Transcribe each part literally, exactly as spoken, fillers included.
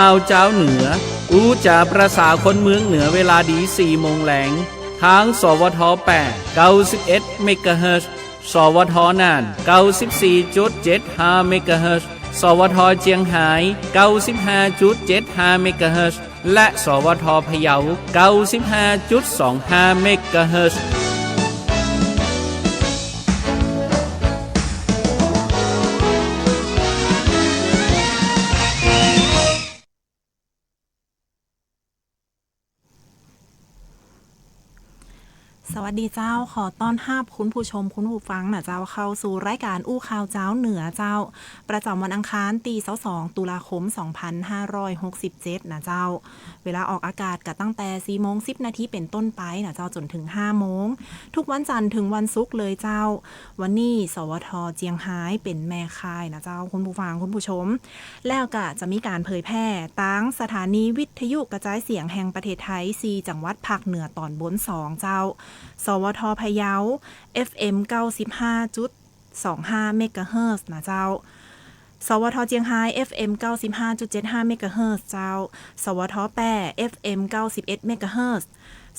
ข่าวจาวเหนือ อู้จ๋าประสาคนเมืองเหนือเวลาดีสี่โมงแลง ตาง สวท แปด เก้าสิบเอ็ดเมกะเฮิรตซ์ สวท น่าน เก้าสิบสี่จุดเจ็ดห้าเมกะเฮิรตซ์ สวท เจียงฮาย เก้าสิบห้าจุดเจ็ดห้าเมกะเฮิรตซ์ และ สวท พะเยา เก้าสิบห้าจุดสองห้าเมกะเฮิรตซ์ สวัสดีเจ้า ขอต้อนฮับคุณผู้ชมคุณผู้ฟังนะเจ้า เข้าสู่รายการอู้ข่าวจาวเหนือเจ้า ประจ๋ำวันอังคารตี้ซาวสองตุลาคมสองพันห้าร้อยหกสิบเจ็ดนะเจ้า เวลาออกอากาศก็ตั้งแต่สี่โมงสิบนาทีเป๋นต้นไปนะเจ้า จ๋นเถิงห้าโมง ทุกวันจันทร์เถิงวันศุกร์เลยเจ้า วันนี้ สวท เจียงฮายเป๋นแม่ข่ายนะเจ้า คุณผู้ฟังคุณผู้ชม แล้วก็จะมีก๋านเผยแพร่ตางสถานีวิทยุกระจายเสียงแห่งประเทศไทย สี่จังหวัดภาคเหนือต๋อนบนสองเจ้า สวท พะเยา เอฟเอ็ม เก้าสิบห้าจุดสองห้าเมกะเฮิรตซ์นะเจ้า สวท เจียงฮาย เอฟเอ็ม เก้าสิบห้าจุดเจ็ดห้าเมกะเฮิรตซ์เจ้า สวท แป้ เอฟเอ็ม เก้าสิบเอ็ดเมกะเฮิรตซ์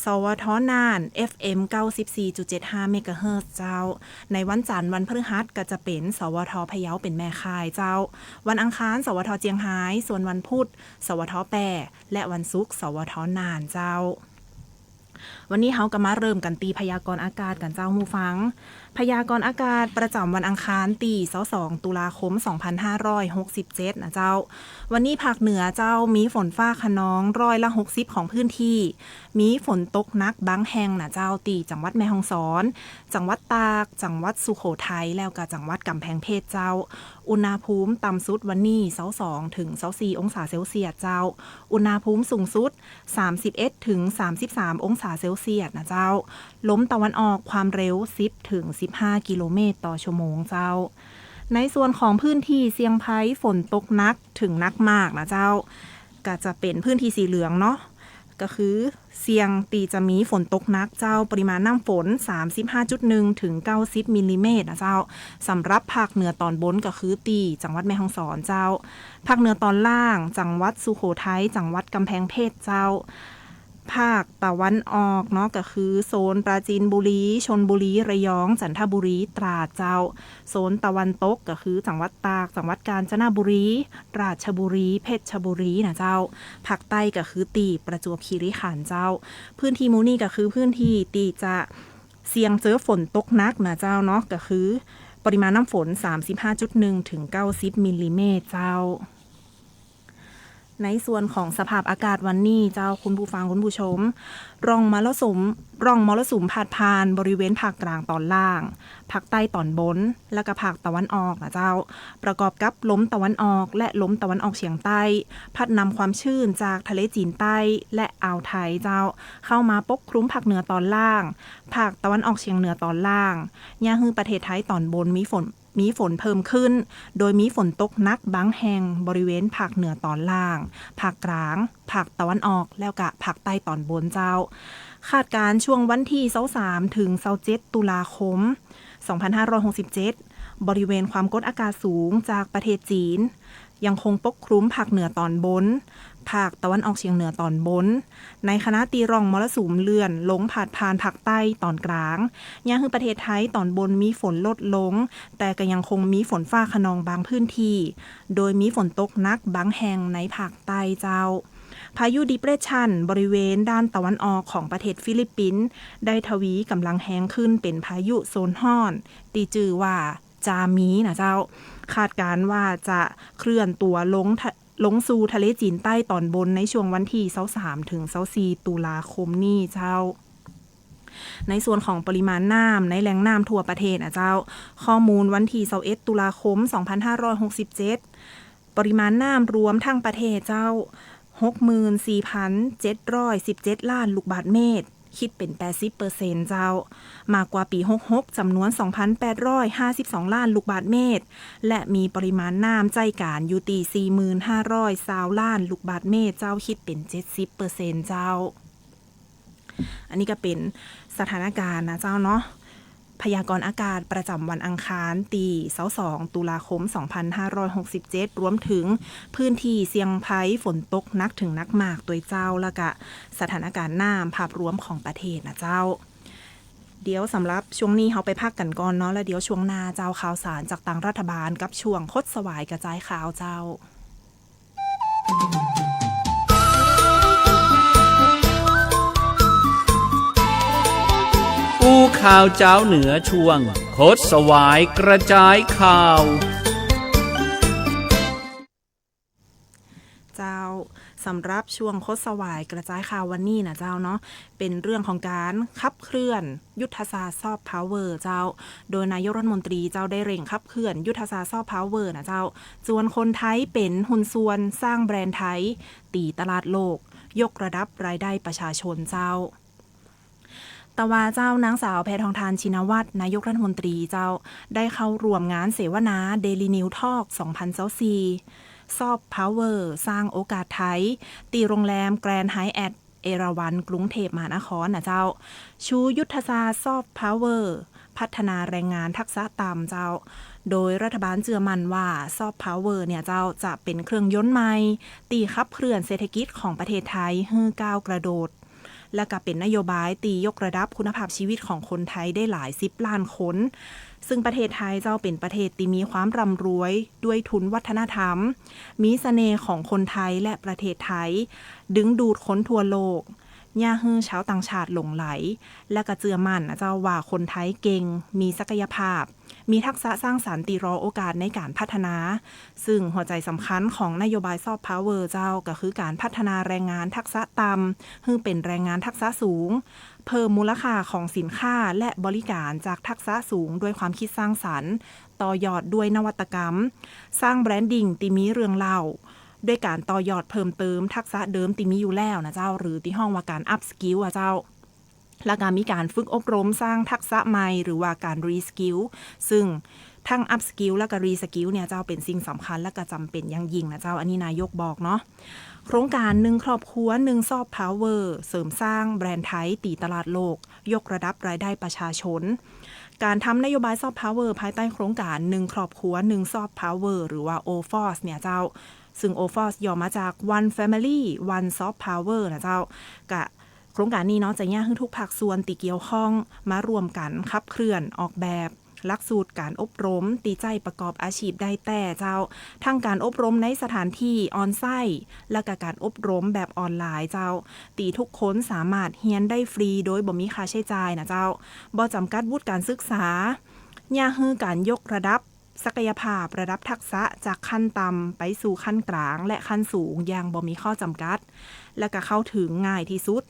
สวท น่าน เอฟเอ็ม เก้าสิบสี่จุดเจ็ดห้าเมกะเฮิรตซ์เจ้า ในวันจันทร์วันพฤหัสก็จะเป๋น สวท พะเยาเป๋นแม่ข่ายเจ้า วันอังคาร สวท เจียงฮาย ส่วนวันพุธ สวท แป้ และวันศุกร์ สวท น่านเจ้า วันนี้เฮาก็มาเริ่มกั๋นตี้พยากรณ์อากาศกั๋นเจ้าผู้ฟัง พยากรณ์อากาศประจ๋ำวันอังคารตี้ซาวสองตุลาคมสองพันห้าร้อยหกสิบเจ็ดนะเจ้า วันนี้ภาคเหนือเจ้ามีฝนฟ้าคะนองร้อยละหกสิบของพื้นที่ มีฝนตกหนักบางแห่งนะเจ้า ตี้จังหวัดแม่ฮ่องสอน จังหวัดตาก จังหวัดสุโขทัย แล้วก็จังหวัดก๋ำแพงเพชรเจ้า อุณหภูมิต่ำสุดวันนี้ซาวสองเถิงซาวสี่องศาเซลเซียสเจ้า อุณหภูมิสูงสุด สามสิบเอ็ดเถิงสามสิบสามองศาเซลเซียสนะเจ้า ลมตะวันออกความเร็วสิบเถิงสิบห้ากิโลเมตรต่อชั่วโมงเจ้า ในส่วนของพื้นที่เสี่ยงภัยฝนตกหนักเถิงหนักมากนะเจ้า ก็จะเป๋นพื้นที่สีเหลืองเนาะ ก็คือเสี่ยงตี้จะมีฝนตกหนักเจ้า ปริมาณน้ำฝนสามสิบห้าจุดหนึ่งเถิงเก้าสิบมิลลิเมตรนะเจ้า สำหรับภาคเหนือต๋อนบนก็คือตี้จังหวัดแม่ฮ่องสอนเจ้า ภาคเหนือต๋อนล่าง จังหวัดสุโขทัย จังหวัดก๋ำแพงเพชรเจ้า ภาคตะวันออกเนาะ ก็คือโซนปราจีนบุรี ชลบุรี ระยอง จันทบุรี ตราดเจ้า โซนตะวันตกก็คือจังหวัดตาก จังหวัดกาญจนบุรี ราชบุรี เพชรบุรีนะเจ้า ภาคใต้ก็คือตี้ประจวบคีรีขันธ์เจ้า พื้นที่หมู่นี้ก็คือพื้นที่ตี้จะเสี่ยงเจอฝนตกหนักนะเจ้าเนาะ ก็คือปริมาณน้ำฝนสามสิบห้าจุดหนึ่งเถิงเก้าสิบมิลลิเมตรเจ้า ในส่วนของสภาพอากาศวันนี้เจ้า คุณผู้ฟังคุณผู้ชม ร่องมรสุม ร่องมรสุมพาดผ่านบริเวณภาคกลางต๋อนล่าง ภาคใต้ต๋อนบน และก็ภาคตะวันออกนะเจ้า ประกอบกับลมตะวันออกและลมตะวันออกเฉียงใต้ พัดนำความชื้นจากทะเลจีนใต้และอ่าวไทยเจ้า เข้ามาปกคลุมภาคเหนือต๋อนล่าง ภาคตะวันออกเฉียงเหนือต๋อนล่าง เยียะหื้อประเทศไทยต๋อนบนมีฝน มีฝนเพิ่มขึ้น โดยมีฝนตกหนักบางแห่งบริเวณภาคเหนือต๋อนล่าง ภาคกลาง ภาคตะวันออก แล้วก็ภาคใต้ต๋อนบนเจ้า คาดการณ์ช่วงวันตี้ซาวสามเถิงซาวเจ็ดตุลาคมสองพันห้าร้อยหกสิบเจ็ด บริเวณความกดอากาศสูงจากประเทศจีน ยังคงปกคลุมภาคเหนือต๋อนบน ภาคตะวันออกเฉียงเหนือต๋อนบน ในขณะตี้ร่องมรสุมเลื่อนลงพาดผ่านภาคใต้ต๋อนกลาง เยียะหื้อประเทศไทยต๋อนบนมีฝนลดลง แต่ก็ยังคงมีฝนฟ้าคะนองบางพื้นที่ โดยมีฝนตกหนักบางแห่งในภาคใต้เจ้า พายุดีเปรสชันบริเวณด้านตะวันออกของประเทศฟิลิปปินส์ ได้ทวีก๋ำลังแฮงขึ้นเป๋นพายุโซนฮ้อน ตี้จื้อว่าจามีนะเจ้า คาดการณ์ว่าจะเคลื่อนตั๋วลงทะ ลงสู่ทะเลจีนใต้ต๋อนบนในช่วงวันตี้ซาวสามเถิงซาวสี่ตุลาคมนี้เจ้า ในส่วนของปริมาณน้ำในแหล่งน้ำทั่วประเทศนะเจ้า ข้อมูลวันตี้ซาวเอ็ดตุลาคมสองพันห้าร้อยหกสิบเจ็ด ปริมาณน้ำรวมทั้งประเทศเจ้า หกหมื่นสี่พันเจ็ดร้อยสิบเจ็ดล้านลูกบาศก์เมตร คิดเป๋นแปดสิบเปอร์เซ็นต์เจ้า มากกว่าปี๋หกหกจ๋ำนวนสองพันแปดร้อยห้าสิบสองล้านลูกบาศก์เมตร และมีปริมาณน้ำใจ๊ก๋านอยู่ตี้สี่หมื่นห้าร้อยซาวล้านลูกบาศก์เมตรเจ้า คิดเป๋นเจ็ดสิบเปอร์เซ็นต์เจ้า อันนี้ก็เป๋นสถานการณ์นะเจ้าเนาะ พยากรณ์อากาศประจ๋ำวันอังคาร ตี้ซาวสอง ตุลาคม สองพันห้าร้อยหกสิบเจ็ด รวมเถิงพื้นตี้เสี่ยงภัยฝนตกหนักเถิงหนักมากตวยเจ้า แล้วก็สถานการณ์น้ำภาพรวมของประเทศนะเจ้า เดี๋ยวสำหรับช่วงนี้เฮาไปพักกั๋นก่อนเนาะ แล้วเดี๋ยวช่วงหน้าเจ้า ข่าวสารจากตางรัฐบาลกับช่วงคดสวายกระจายข่าวเจ้า อู้ข่าวจาวเหนือช่วงคดสวายกระจายข่าว เจ้า สำหรับช่วงคดสวายกระจายข่าววันนี้นะเจ้าเนาะ เป๋นเรื่องของก๋านขับเคลื่อนยุทธศาสตร์ซอฟต์พาวเวอร์เจ้า โดยนายกรัฐมนตรีเจ้าได้เร่งขับเคลื่อนยุทธศาสตร์ซอฟต์พาวเวอร์นะเจ้า จวนคนไทยเป๋นหุ้นส่วนสร้างแบรนด์ไทย ตี๋ตลาดโลก ยกระดับรายได้ประชาชนเจ้า แต่ว่าเจ้า นางสาวแพทองธาร ชินวัตร นายกรัฐมนตรีเจ้า ได้เข้าร่วมงานเสวนา Daily New Talk สองพันยี่สิบสี่ ซอฟต์พาวเวอร์สร้างโอกาสไทย ตี้โรงแรมแกรนด์ไฮแอท เอราวัณ กรุงเทพมหานครนะเจ้า ชูยุทธศาสตร์ซอฟต์พาวเวอร์ พัฒนาแรงงานทักษะต่ำเจ้า โดยรัฐบาลเจื้อมั่นว่าซอฟต์พาวเวอร์เนี่ยเจ้า จะเป๋นเครื่องยนต์ใหม่ ตี้ขับเคลื่อนเศรษฐกิจของประเทศไทยหื้อก้าวกระโดด และก็เป๋นนโยบายตี้ยกระดับคุณภาพชีวิตของคนไทยได้หลายสิบล้านคน ซึ่งประเทศไทยเจ้า เป๋นประเทศตี้มีความร่ำรวยด้วยทุนวัฒนธรรม มีเสน่ห์ของคนไทยและประเทศไทย ดึงดูดคนทั่วโลก เยียะหื้อชาวต่างชาติหลงใหล และก็เจื้อมั่นนะเจ้า ว่าคนไทยเก่ง มีศักยภาพ มีทักษะสร้างสรรค์ตี้รอโอกาสในก๋านพัฒนา ซึ่งหัวใจ๋สำคัญของนโยบายซอฟต์พาวเวอร์เจ้า ก็คือก๋านพัฒนาแรงงานทักษะต่ำ หื้อเป๋นแรงงานทักษะสูง เพิ่มมูลค่าของสินค้าและบริก๋านจากทักษะสูงด้วยความคิดสร้างสรรค์ ต่อยอดด้วยนวัตกรรม สร้างแบรนดิ้งตี้มีเรื่องเล่า ด้วยก๋านต่อยอดเพิ่มเติมทักษะเดิมตี้มีอยู่แล้วนะเจ้า หรือตี้ฮ้องว่าก๋านอัพสกิลอะเจ้า และก็มีก๋านฝึกอบรมสร้างทักษะใหม่ หรือว่าก๋านรีสกิล ซึ่งทั้งอัพสกิลและก็รีสกิลเนี่ยเจ้า เป๋นสิ่งสำคัญและก็จ๋ำเป๋นอย่างยิ่งนะเจ้า อันนี้นายกบอกเนาะ โครงก๋านหนึ่งครอบครัวหนึ่งซอฟต์พาวเวอร์ เสริมสร้างแบรนด์ไทยตี๋ตลาดโลก ยกระดับรายได้ประชาชน ก๋านทำนโยบายซอฟต์พาวเวอร์ภายใต้โครงก๋านหนึ่งครอบครัวหนึ่งซอฟต์พาวเวอร์ หรือว่า โอฟอส เนี่ยเจ้า ซึ่ง โอฟอส ย่อมาจาก One Family One Soft Power นะเจ้า กะ โครงก๋านนี้เนาะ จะเยียะหื้อทุกภาคส่วนตี้เกี่ยวข้องมาร่วมกั๋นขับเคลื่อนออกแบบหลักสูตรก๋านอบรมตี้ใจ๊ประกอบอาชีพได้แต๊เจ้า ทั้งก๋านอบรมในสถานตี้ออนไซต์ และก็ก๋านอบรมแบบออนไลน์เจ้า ตี้ทุกคนสามารถเฮียนได้ฟรีโดยบ่มีค่าใจ๊จ่ายนะเจ้า บ่จ๋ำกัดวุฒิก๋านศึกษา เยียะหื้อก๋านยกระดับ ศักยภาพระดับทักษะจากขั้นต่ำไปสู่ขั้นกลางและขั้นสูงอย่างบ่มีข้อจ๋ำกัด และก็เข้าเถิงง่ายตี้สุด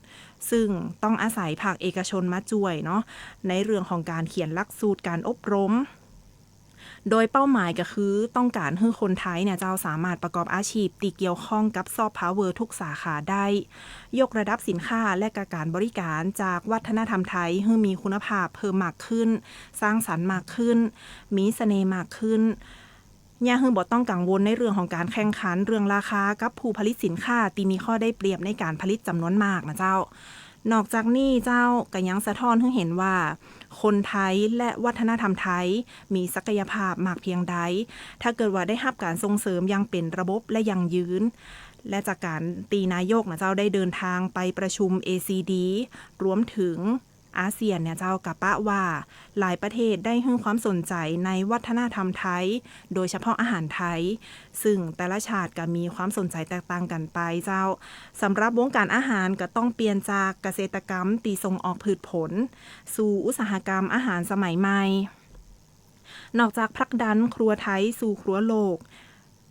ซึ่งต้องอาศัยภาคเอกชนมาจ้วยเนาะ ในเรื่องของก๋านเขียนหลักสูตรก๋านอบรม โดยเป้าหมายก็คือต้องก๋านหื้อคนไทยเนี่ยเจ้าสามารถประกอบอาชีพตี้เกี่ยวข้องกับซอฟต์พาวเวอร์ทุกสาขาได้ ยกระดับสินค้าและก็ก๋านบริก๋านจากวัฒนธรรมไทยหื้อมีคุณภาพเพิ่มมากขึ้น สร้างสรรค์มากขึ้น มีเสน่ห์มากขึ้น เยียะหื้อบ่ต้องกังวลในเรื่องของก๋านแข่งขันเรื่องราคากับผู้ผลิตสินค้าตี้มีข้อได้เปรียบในก๋านผลิตจ๋ำนวนมากนะเจ้า นอกจากนี้เจ้า ก็ยังสะท้อนหื้อเห็นว่า คนไทยและวัฒนธรรมไทยมีศักยภาพมากเพียงใด ถ้าเกิดว่าได้ฮับก๋านส่งเสริมอย่างเป๋นระบบและยั่งยืน และจากก๋านตี้นายกนะเจ้าได้เดินทางไปประชุม เอซีดี รวมเถิง อาเซียนเนี่ยเจ้า ก็ปะว่าหลายประเทศได้หื้อความสนใจ๋ในวัฒนธรรมไทย โดยเฉพาะอาหารไทย ซึ่งแต่ละชาติก็มีความสนใจ๋แตกต่างกั๋นไปเจ้า สำหรับวงก๋านอาหารก็ต้องเปลี่ยนจากเกษตรกรรมตี้ส่งออกพืชผล สู่อุตสาหกรรมอาหารสมัยใหม่ นอกจากผลักดันครัวไทยสู่ครัวโลก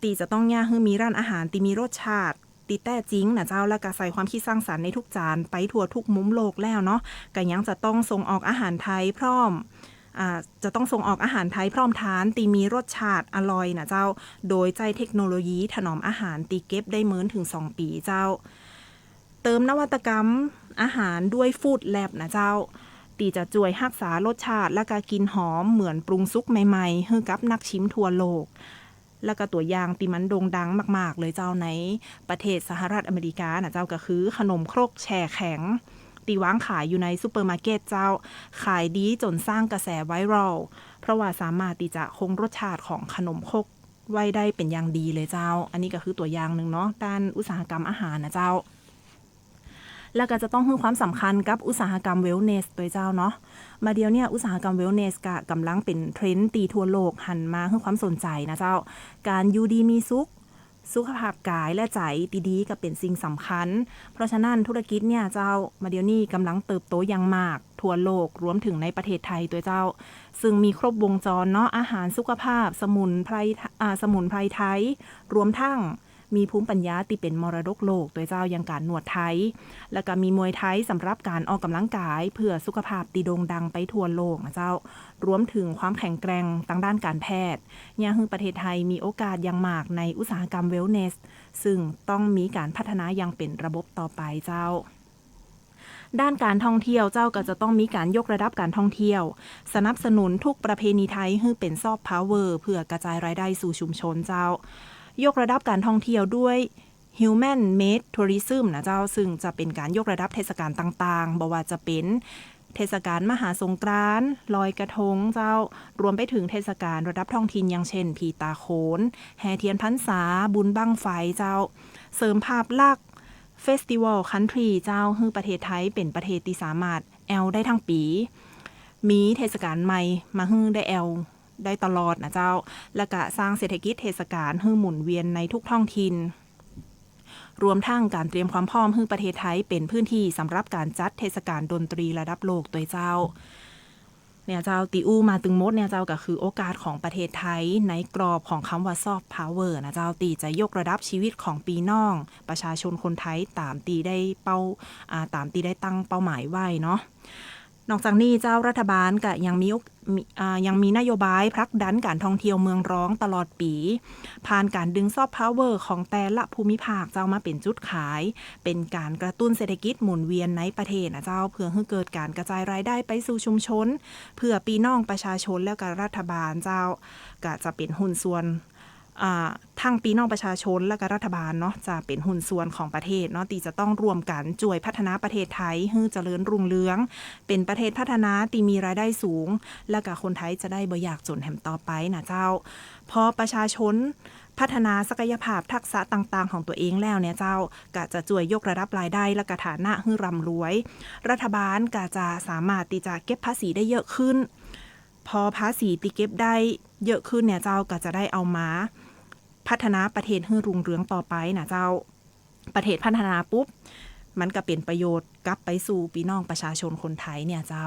ตี้จะต้องเยียะหื้อมีร้านอาหารตี้มีรสชาติตี้แต๊จริงนะเจ้า และก็ใส่ความคิดสร้างสรรค์ในทุกจานไปทั่วทุกมุมโลกแล้วเนาะ ก็ยังจะต้องส่งออกอาหารไทยพร้อม อ่า จะต้องส่งออกอาหารไทยพร้อมทานตี้มีรสชาติอร่อยนะเจ้า โดยใจ๊เทคโนโลยีถนอมอาหารตี้เก็บได้เมินเถิงสองปี๋เจ้า เติมนวัตกรรมอาหารด้วย Food Lab นะเจ้า ตี้จะจ้วยฮักษารสชาติและก็กลิ่นหอมเหมือนปรุงสุกใหม่ๆ หื้อกับนักชิมทั่วโลก และก็ตั๋วอย่างตี้มันโด่งดังมากๆ เลยเจ้า ในประเทศสหรัฐอเมริกานะเจ้า ก็คือขนมครกแช่แข็ง ตี้วางขายอยู่ในซูเปอร์มาร์เก็ตเจ้า ขายดีจ๋นสร้างกระแสไวรัล เพราะว่าสามารถตี้จะคงรสชาติของขนมครกไว้ได้เป๋นอย่างดีเลยเจ้า อันนี้ก็คือตั๋วอย่างนึ่งเนาะ ด้านอุตสาหกรรมอาหารนะเจ้า แล้วก็จะต้องหื้อความสำคัญกับอุตสาหกรรมเวลเนสตวยเจ้าเนาะ บ่าเดี่ยวเนี่ยอุตสาหกรรมเวลเนสก็ก่ำลังเป๋นเทรนด์ตี้ทั่วโลกหันมาหื้อความสนใจ๋นะเจ้า ก๋านอยู่ดีมีสุข สุขภาพก๋ายและใจ๋ตี้ดีก็เป๋นสิ่งสำคัญ เพราะฉะนั้นธุรกิจเนี่ยเจ้า บ่าเดี่ยวนี้ก่ำลังเติบโตอย่างมากทั่วโลก รวมเถิงในประเทศไทยตวยเจ้า ซึ่งมีครบวงจรเนาะ อาหารสุขภาพ สมุนไพร อ่า สมุนไพรไทย รวมทั้ง มีภูมิปัญญาตี้เป๋นมรดกโลกตวยเจ้า อย่างก๋านนวดไทย แล้วก็มีมวยไทยสำหรับก๋านออกก่ำลังก๋ายเพื่อสุขภาพตี้โด่งดังไปทั่วโลกนะเจ้า รวมเถิงความแข็งแกร่งตางด้านก๋านแพทย์ เยียะหื้อประเทศไทยมีโอกาสอย่างมากในอุตสาหกรรมเวลเนส ซึ่งต้องมีก๋านพัฒนาอย่างเป๋นระบบต่อไปเจ้า ด้านก๋านท่องเที่ยวเจ้าก็จะต้องมีก๋านยกระดับก๋านท่องเที่ยว สนับสนุนทุกประเพณีไทยหื้อเป๋นซอฟต์พาวเวอร์ เพื่อกระจายรายได้สู่ชุมชนเจ้า ยกระดับก๋านท่องเที่ยวด้วย Human Made Tourism นะเจ้า ซึ่งจะเป๋นก๋านยกระดับเทศกาลต่างๆ บ่ว่าจะเป๋นเทศกาลมหาสงกรานต์ ลอยกระทงเจ้า รวมไปเถิงเทศกาลระดับท้องถิ่น อย่างเช่น ผีต๋าโขน แห่เทียนพรรษา บุญบั้งไฟเจ้า เสริมภาพลักษณ์ Festival Country เจ้า หื้อประเทศไทยเป๋นประเทศตี้สามารถแอ่วได้ทั้งปี๋ มีเทศกาลใหม่มาหื้อได้แอ่วได้ตลอดนะเจ้า แล้วก็สร้างเศรษฐกิจเทศกาลหื้อหมุนเวียนในทุกท้องถิ่น รวมทั้งก๋านเตรียมความพร้อมหื้อประเทศไทยเป๋นพื้นที่สำหรับก๋านจัดเทศกาลดนตรีระดับโลกตวยเจ้า เนี่ยเจ้า ตี้อู้มาตึงหมดเนี่ยเจ้า ก็คือโอกาสของประเทศไทยในกรอบของกำว่าซอฟต์พาวเวอร์นะเจ้า ตี้จะยกระดับชีวิตของปี้น้องประชาชนคนไทยต๋ามตี้ได้เป้า อ่า ต๋ามตี้ได้ตั้งเป้าหมายไว้เนาะ นอกจากนี้เจ้า รัฐบาลก็ยังมีโอ- มี อ่า ยังมีนโยบายผลักดันก๋านท่องเที่ยวเมืองรองตลอดปี๋ ผ่านก๋านดึงซอฟต์พาวเวอร์ของแต่ละภูมิภาคเจ้ามาเป๋นจุดขาย เป๋นก๋านกระตุ้นเศรษฐกิจหมุนเวียนในประเทศนะเจ้า เพื่อหื้อเกิดก๋านกระจายรายได้ไปสู่ชุมชน เพื่อปี้น้องประชาชนแล้วก็รัฐบาลเจ้า ก็จะเป๋นหุ้นส่วน อ่า ทั้งปี้น้องประชาชนและก็รัฐบาลเนาะ จะเป๋นหุ้นส่วนของประเทศเนาะ ตี้จะต้องร่วมกั๋นจ้วยพัฒนาประเทศไทยหื้อเจริญรุ่งเรือง เป๋นประเทศพัฒนาตี้มีรายได้สูง และก็คนไทยจะได้บ่อยากจ๋นแหมต่อไปนะเจ้า พอประชาชนพัฒนาศักยภาพทักษะต่างๆ ของตั๋วเองแล้วเนี่ยเจ้า ก็จะจ้วยยกระดับรายได้และก็ฐานะหื้อร่ำรวย รัฐบาลก็จะสามารถตี้จะเก็บภาษีได้เยอะขึ้น พอภาษีตี้เก็บได้เยอะขึ้นเนี่ยเจ้า ก็จะได้เอามาพัฒนาประเทศหื้อรุ่งเรืองต่อไปนะเจ้า ประเทศพัฒนาปุ๊บ มันก็เป๋นประโยชน์กลับไปสู่ปี้น้องประชาชนคนไทยเนี่ยเจ้า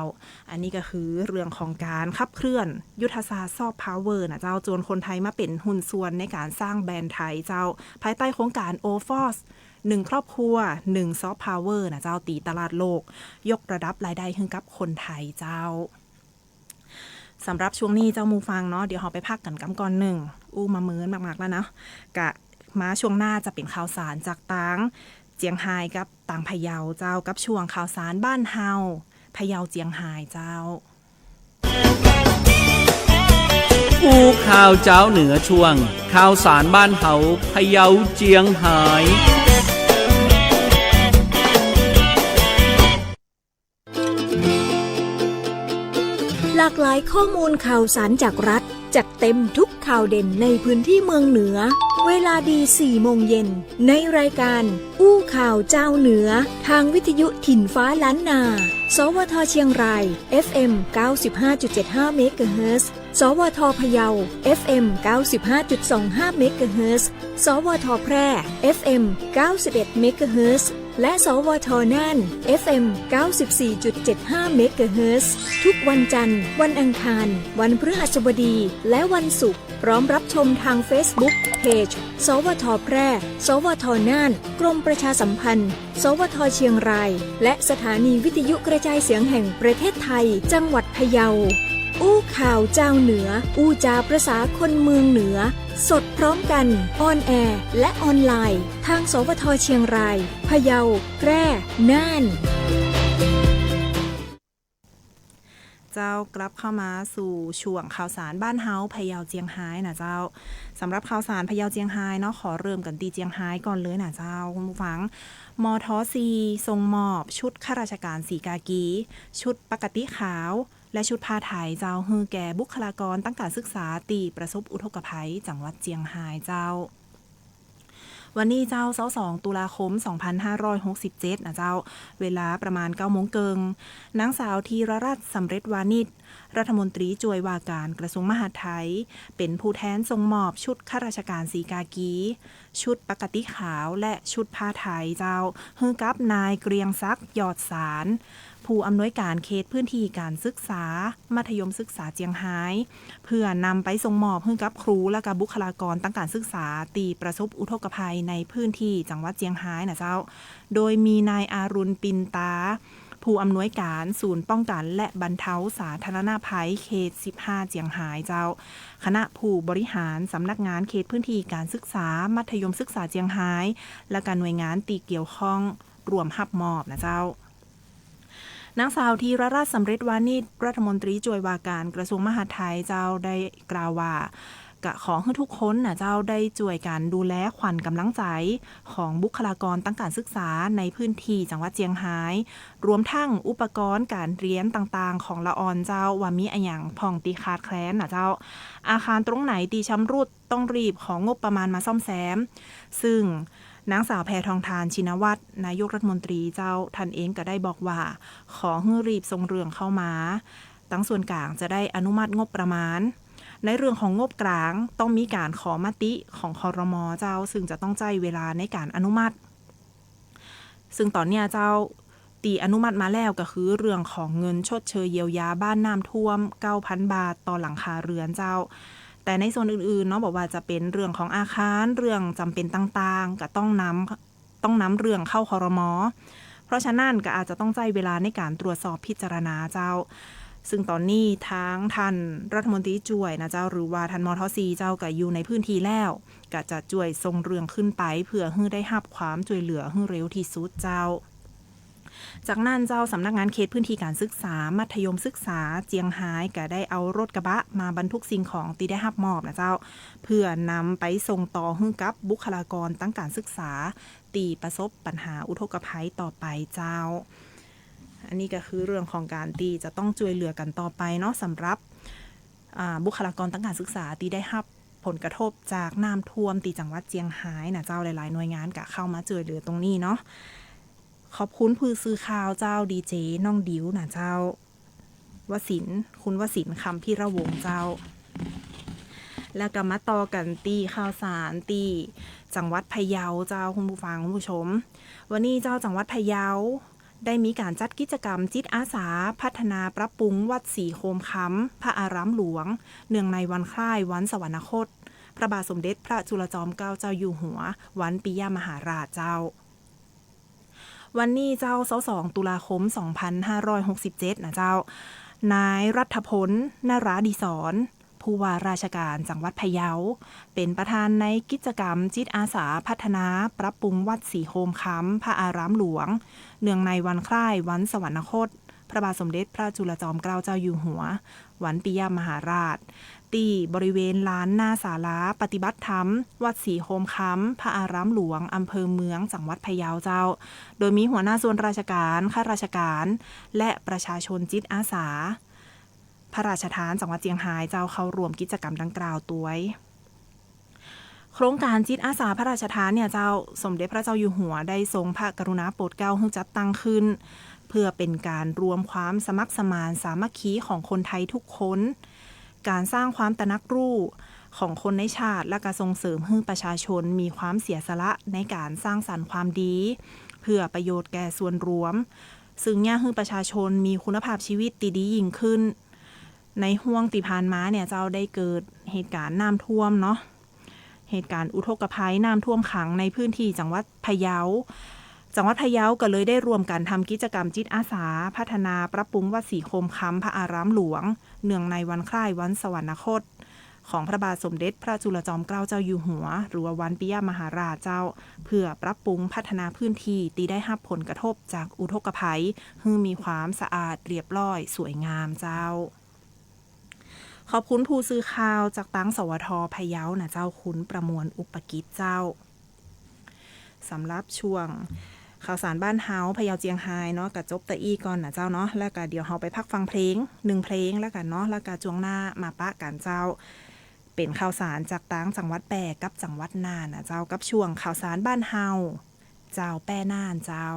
อันนี้ก็คือเรื่องของก๋านขับเคลื่อนยุทธศาสตร์ซอฟต์พาวเวอร์นะเจ้า จวนคนไทยมาเป๋นหุ้นส่วนในก๋านสร้างแบรนด์ไทยเจ้า ภายใต้โครงก๋าน โอฟอส หนึ่งครอบครัว หนึ่งซอฟต์พาวเวอร์นะเจ้า ตีตลาดโลก ยกระดับรายได้หื้อกับคนไทยเจ้า สำหรับช่วงนี้เจ้าหมู่ฟังเนาะ เดี๋ยวเฮาไปพักกั๋นกำก่อนนึ่ง อู้มาเมินมากๆ แล้วเนาะ กะมาช่วงหน้าจะเป๋นข่าวสารจากตางเจียงฮายกับตางพะเยาเจ้า กับช่วงข่าวสารบ้านเฮา พะเยาเจียงฮายเจ้า อู้ข่าวจาวเหนือช่วง ข่าวสารบ้านเฮา พะเยาเจียงฮาย หลากหลายข้อมูลข่าวสารจากรัฐ จัดเต็มทุกข่าวเด่นในพื้นที่เมืองเหนือ เวลาดีสี่โมงเย็น ในรายการอู้ข่าวจาวเหนือ ทางวิทยุถิ่นฟ้าล้านนา สวท.เชียงราย เอฟเอ็ม เก้าสิบห้าจุดเจ็ดห้าเมกะเฮิรตซ์ สวท.พะเยา เอฟเอ็ม เก้าสิบห้าจุดสองห้าเมกะเฮิรตซ์ สวท.แพร่ เอฟเอ็ม เก้าสิบเอ็ดเมกะเฮิรตซ์ และ สวท.น่าน เอฟเอ็ม เก้าสิบสี่จุดเจ็ดห้าเมกะเฮิรตซ์ ทุกวันจันทร์ วันอังคาร วันพฤหัสบดี และวันศุกร์ พร้อมรับชมทางเฟซบุ๊ก เพจ สวท.แพร่ สวท.น่าน กรมประชาสัมพันธ์ สวท.เชียงราย และสถานีวิทยุกระจายเสียงแห่งประเทศไทย จังหวัดพะเยา อู้ข่าวจาวเหนือ อู้จาประสาคนเมืองเหนือ สดพร้อมกัน ออนแอร์ และออนไลน์ ทาง สวท.เชียงราย พะเยา แพร่ น่าน เจ้า กลับเข้ามาสู่ช่วงข่าวสารบ้านเฮาพะเยาเจียงฮายน่ะเจ้า สำหรับข่าวสารพะเยาเจียงฮายเนาะ ขอเริ่มกั๋นตี้เจียงฮายก่อนเลยน่ะเจ้า คุณผู้ฟัง มท.สี่ ส่งมอบชุดข้าราชก๋านสีกากี ชุดปกติขาว และชุดผ้าไทยเจ้า หื้อแก่บุคลากรตั้งก๋านศึกษาตี้ประสบอุทกภัยจังหวัดเจียงฮายเจ้า วันนี้เจ้า ซาวสอง ตุลาคม สองพันห้าร้อยหกสิบเจ็ดน่ะเจ้า เวลาประมาณเก้าโมงเกิ่ง นางสาวธีรรัตน์ สำเร็จวานิช รัฐมนตรีจ้วยว่าก๋านกระทรวงมหาดไทย เป๋นผู้แทนส่งมอบชุดข้าราชก๋านสีกากี ชุดปกติขาว และชุดผ้าไทยเจ้า หื้อกับนายเกรียงศักดิ์ ยอดสาร ผู้อำนวยก๋านเขตพื้นที่ก๋านศึกษา มัธยมศึกษาเจียงฮาย เพื่อนำไปส่งมอบหื้อกับครูและก็บุคลากรตั้งก๋านศึกษาตี้ประสบอุทกภัยในพื้นที่จังหวัดเจียงฮายน่ะเจ้า โดยมีนายอารุณ ปินตา ผู้อำนวยก๋านศูนย์ป้องกั๋นและบรรเทาสาธารณภัยเขตสิบห้าเจียงฮายเจ้า คณะผู้บริหารสำนักงานเขตพื้นที่ก๋านศึกษา มัธยมศึกษาเจียงฮาย และก็หน่วยงานตี้เกี่ยวข้องร่วมฮับมอบน่ะเจ้า นางสาวธีรรัตน์ สำเร็จวานิช รัฐมนตรีจ้วยว่าก๋านกระทรวงมหาดไทยเจ้าได้กล่าวว่า ก็ขอหื้อทุกคนน่ะเจ้าได้จ้วยกั๋นดูแลขวัญก๋ำลังใจ๋ของบุคลากรตั้งก๋านศึกษาในพื้นที่จังหวัดเจียงฮาย รวมทั้งอุปกรณ์ก๋านเฮียนต่างๆ ของละอ่อนเจ้า ว่ามีอะหยังพ่องตี้ขาดแคลนน่ะเจ้า อาคารตรงไหนตี้ชำรุด ต้องรีบของงบประมาณมาซ่อมแซม ซึ่งนางสาวแพทองธาร ชินวัตร นายกรัฐมนตรีเจ้า ท่านเองก็ได้บอกว่า ขอหื้อรีบส่งเรื่องเข้ามา ตังส่วนก๋างจะได้อนุมัติงบประมาณ ในเรื่องของงบกลางต้องมีก๋านขอมติของ ครม. เจ้า ซึ่งจะต้องใจ๊เวลาในก๋านอนุมัติ ซึ่งต๋อนเนี้ยเจ้า ตี้อนุมัติมาแล้วก็คือเรื่องของเงินชดเชยเยียวยาบ้านน้ำท่วม เก้าพันบาทต่อหลังคาเรือนเจ้า แต่ในส่วนอื่นๆ เนาะ บ่ว่าจะเป๋นเรื่องของอาคาร เรื่องจ๋ำเป๋นต่างๆ ก็ต้องนำ ต้องนำเรื่องเข้า ครม. เพราะฉะนั้นก็อาจจะต้องใจ๊เวลาในก๋านตรวจสอบพิจารณาเจ้า ซึ่งต๋อนนี้ทางท่านรัฐมนตรีจ้วยน่ะเจ้า หรือว่าท่าน มท.สี่ เจ้า ก็อยู่ในพื้นที่แล้ว ก็จะจ้วยส่งเรื่องขึ้นไป เพื่อหื้อได้ฮับความจ้วยเหลือหื้อเร็วตี้สุดเจ้า จากนั้นเจ้า สำนักงานเขตพื้นที่ก๋านศึกษา มัธยมศึกษาเจียงฮาย ก็ได้เอารถกระบะมาบรรทุกสิ่งของตี้ได้ฮับมอบน่ะเจ้า เพื่อนำไปส่งต่อหื้อกับบุคลากรตั้งก๋านศึกษา ตี้ประสบปัญหาอุทกภัยต่อไปเจ้า อันนี้ก็คือเรื่องของก๋านตี้จะต้องจ้วยเหลือกั๋นต่อไปเนาะ สำหรับ อ่า บุคลากรตั้งก๋านศึกษาตี้ได้ฮับผลกระทบจากน้ำท่วมตี้จังหวัดเจียงฮายน่ะเจ้า หลายๆ หน่วยงานก็เข้ามาจ้วยเหลือตรงนี้เนาะ ขอบคุณผู้สื่อข่าวเจ้า ดีเจ น้องดิวน่ะเจ้า วสินทร์ คุณวสินทร์ คำพิระวงศ์เจ้า แล้วก็มาต่อกั๋นตี้ข่าวสารตี้จังหวัดพะเยาเจ้า คุณผู้ฟัง คุณผู้ชม วันนี้เจ้า จังหวัดพะเยา ได้มีก๋านจัดกิจกรรมจิตอาสาพัฒนาปรับปรุงวัดศรีโฮมคำ พระอารามหลวง เนื่องในวันคล้ายวันสวรรคต พระบาทสมเด็จพระจุลจอมเกล้าเจ้าอยู่หัว วันปิยมหาราชเจ้า วันนี้เจ้า ซาวสอง ตุลาคม สองพันห้าร้อยหกสิบเจ็ดน่ะเจ้า นายรัฐพล นราดิศร ผู้ว่าราชการจังหวัดพะเยา เป๋นประธานในกิจกรรมจิตอาสาพัฒนาปรับปรุงวัดศรีโฮมคำ พระอารามหลวง เนื่องในวันคล้ายวันสวรรคต พระบาทสมเด็จพระจุลจอมเกล้าเจ้าอยู่หัว วันปิยมหาราช ตี้บริเวณลานหน้าศาลาปฏิบัติธรรม วัดศรีโฮมคำ พระอารามหลวง อำเภอเมือง จังหวัดพะเยาเจ้า โดยมีหัวหน้าส่วนราชการ ข้าราชการ และประชาชนจิตอาสา พระราชทานจังหวัดเจียงฮายเจ้า เข้าร่วมกิจกรรมดังกล่าวตวย โครงก๋านจิตอาสาพระราชทานเนี่ยเจ้า สมเด็จพระเจ้าอยู่หัวได้ทรงพระกรุณาโปรดเกล้าหื้อจัดตั้งขึ้น เพื่อเป๋นก๋านรวมความสมัครสมานสามัคคีของคนไทยทุกคน ก๋านสร้างความตระหนักรู้ของคนในชาติ และก็ส่งเสริมหื้อประชาชนมีความเสียสละในก๋านสร้างสรรค์ความดี เพื่อประโยชน์แก่ส่วนรวม ซึ่งเยียะหื้อประชาชนมีคุณภาพชีวิตตี้ดียิ่งขึ้น ในฮ่วงตี้ผ่านมาเนี่ยเจ้า ได้เกิดเหตุก๋ารณ์น้ำท่วมเนาะ เหตุก๋ารณ์อุทกภัยน้ำท่วมขังในพื้นที่จังหวัดพะเยา จังหวัดพะเยาก็เลยได้ร่วมกั๋นทำกิจกรรมจิตอาสาพัฒนาปรับปรุงวัดศรีโฮมคำ พระอารามหลวง เนื่องในวันคล้ายวันสวรรคต ของพระบาทสมเด็จพระจุลจอมเกล้าเจ้าอยู่หัว หรือว่าวันปิยมหาราชเจ้า เพื่อปรับปรุงพัฒนาพื้นตี้ตี้ได้ฮับผลกระทบจากอุทกภัย หื้อมีความสะอาดเรียบร้อยสวยงามเจ้า ขอบคุณผู้สื่อข่าวจากตาง สวท พะเยานะเจ้า คุณประมวล อุปกิจเจ้า สำหรับช่วงข่าวสารบ้านเฮา พะเยาเจียงฮายเนาะ ก็จบแต่อี้ก่อนนะเจ้าเนาะ แล้วก็เดี๋ยวเฮาไปพักฟังเพลงหนึ่งเพลงแล้วกั๋นเนาะ แล้วก็ช่วงหน้ามาปะกั๋นเจ้า เป๋นข่าวสารจากตางจังหวัดแป้กับจังหวัดน่านนะเจ้า กับช่วงข่าวสารบ้านเฮา เจ้าแป้น่านเจ้า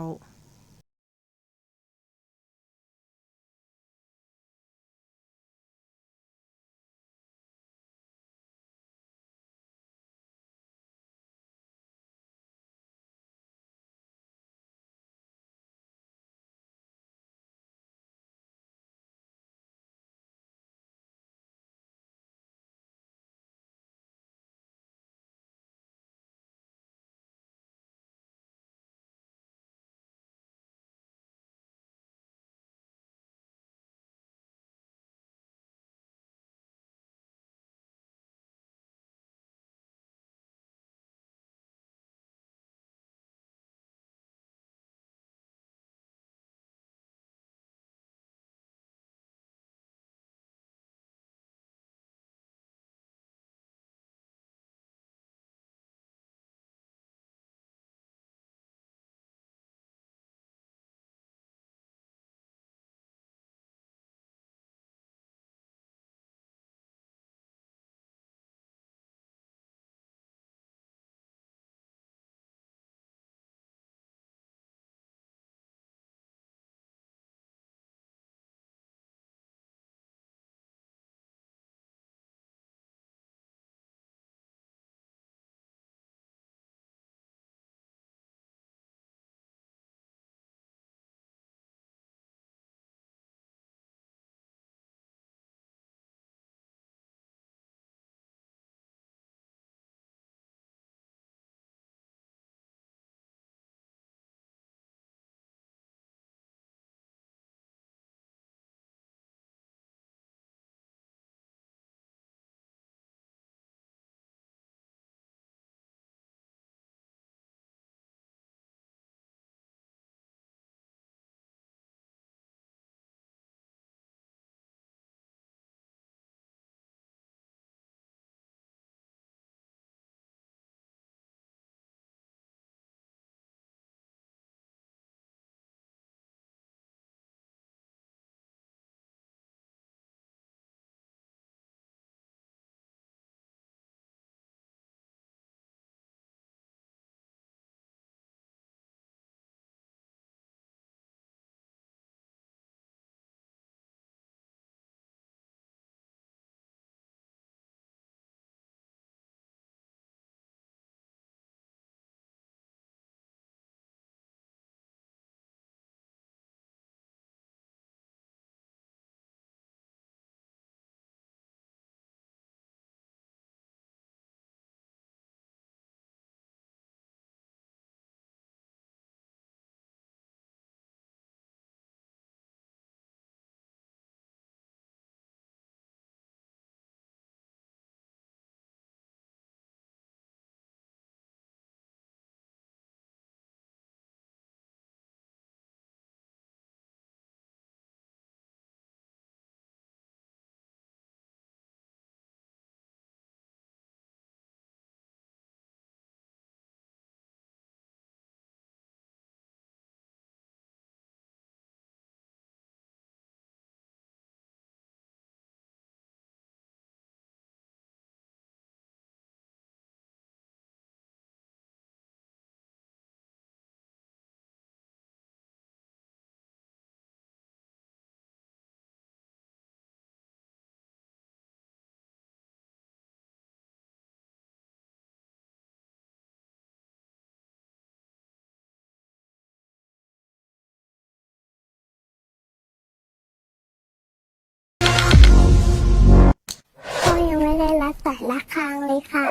ก็ยังไม่ได้รับสายระฆังเลยค่ะ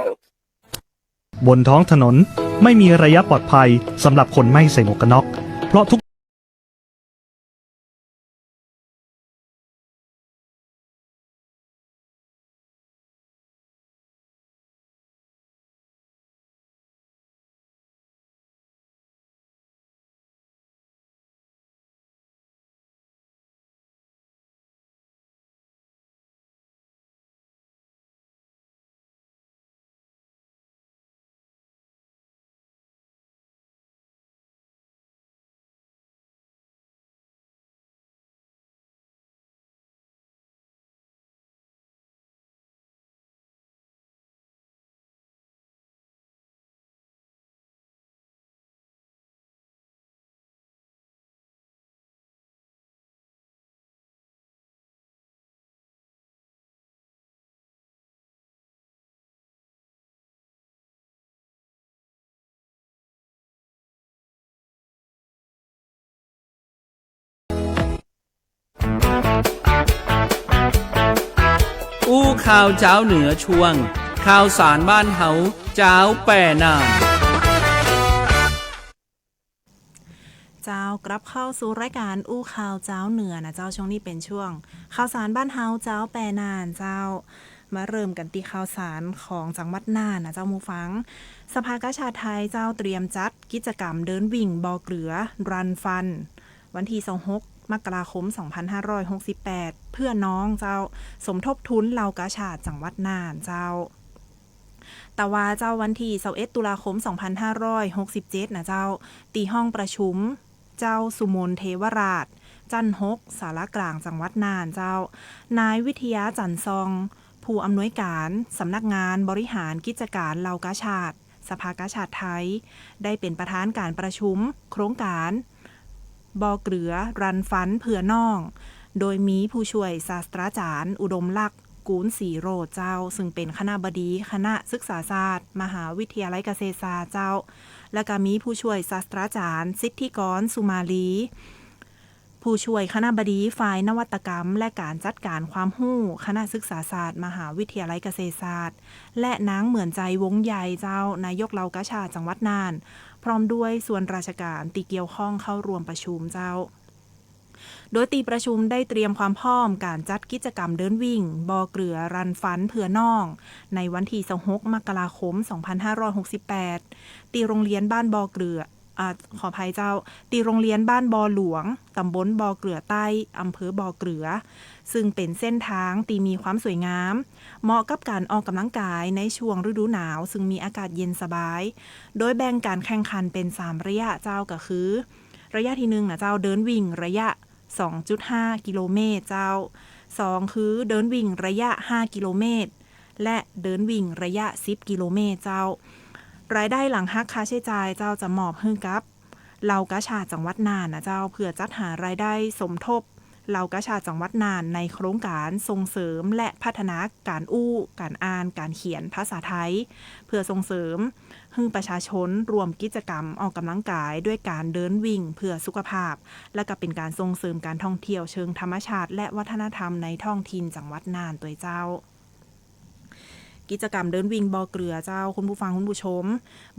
บนท้องถนนไม่มีระยะปลอดภัยสำหรับคนไม่ใส่หมวกกันน็อก เพราะทุก อู้ข่าวจาวเหนือช่วง ข่าวสารบ้านเฮาจาวแป่น่าน เจ้า กลับเข้าสู่รายการอู้ข่าวจาวเหนือนะเจ้า ช่วงนี้เป๋นช่วง ข่าวสารบ้านเฮาจาวแป่น่านเจ้า มาเริ่มกั๋นตี้ข่าวสารของจังหวัดน่านนะเจ้า หมู่ฟัง สภากาชาดไทยเจ้าเตรียมจัดกิจกรรมเดินวิ่งบ่อเกลือ Run Fun วันตี้ซาวหก มกราคม สองพันห้าร้อยหกสิบแปด เพื่อน้องเจ้า สมทบทุนเหล่ากาชาดจังหวัดน่านเจ้า แต่ว่าเจ้าวันตี้ซาวเอ็ด ตุลาคม สองพันห้าร้อยหกสิบเจ็ด นะเจ้า ตี้ห้องประชุม เจ้าสุมนเทวราช จั้นหก ศาลากลางจังหวัดน่านเจ้า นายวิทยา จันทร์ซอง ผู้อำนวยการสำนักงานบริหารกิจก๋านเหล่ากาชาด สภากาชาดไทย ได้เป๋นประธานก๋านประชุมโครงก๋านบ่อเกลือ Run Fun เพื่อน้อง โดยมีผู้ช่วยศาสตราจารย์ อุดมลักษณ์ กูลศรีโรจน์เจ้า ซึ่งเป๋นคณบดีคณะศึกษาศาสตร์ มหาวิทยาลัยเกษตรศาสตร์เจ้า และก็มีผู้ช่วยศาสตราจารย์ สิทธิกร สุมาลี ผู้ช่วยคณบดีฝ่ายนวัตกรรม และก๋านจัดก๋านความฮู้ คณะศึกษาศาสตร์ มหาวิทยาลัยเกษตรศาสตร์ และนางเหมือนใจ วงศ์ใหญ่เจ้า นายกเหล่ากาชาดจังหวัดน่าน พร้อมด้วยส่วนราชก๋านตี้เกี่ยวข้องเข้าร่วมประชุมเจ้า โดยตี้ประชุมได้เตรียมความพร้อมก๋านจัดกิจกรรมเดินวิ่งบ่อเกลือ Run Fun เพื่อน้อง ในวันตี้ซาวหก มกราคม สองพันห้าร้อยหกสิบแปด ตี้โรงเรียนบ้านบ่อเกลือ อ่า ขออภัยเจ้า ตี้โรงเรียนบ้านบ่อหลวง ต๋ำบลบ่อเกลือใต้ อำเภอบ่อเกลือ ซึ่งเป๋นเส้นทางตี้มีความสวยงาม เหมาะกับก๋านออกก๋ำลังกายในช่วงฤดูหนาว ซึ่งมีอากาศเย็นสบาย โดยแบ่งก๋านแข่งขันเป๋นสามระยะเจ้า ก็คือ ระยะตี้หนึ่งนะเจ้า เดินวิ่งระยะ สองจุดห้า กิโลเมตรเจ้า สอง คือเดินวิ่งระยะ ห้า กิโลเมตร และเดินวิ่งระยะ สิบ กิโลเมตรเจ้า รายได้หลังหักค่าใจ๊จ่ายเจ้าจะมอบหื้อกับเหล่ากาชาดจังหวัดน่านนะเจ้า เพื่อจัดหารายได้สมทบเหล่ากาชาดจังหวัดน่านในโครงก๋านส่งเสริมและพัฒนาก๋านอู้ ก๋านอ่าน ก๋านเขียนภาษาไทย เพื่อส่งเสริม หื้อประชาชนร่วมกิจกรรมออกก๋ำลังกายด้วยก๋านเดินวิ่งเพื่อสุขภาพ และก็เป๋นก๋านส่งเสริมก๋านท่องเที่ยวเชิงธรรมชาติ และวัฒนธรรมในท้องถิ่นจังหวัดน่านตวยเจ้า กิจกรรมเดินวิ่งบ่อเกลือเจ้า คุณผู้ฟังคุณผู้ชม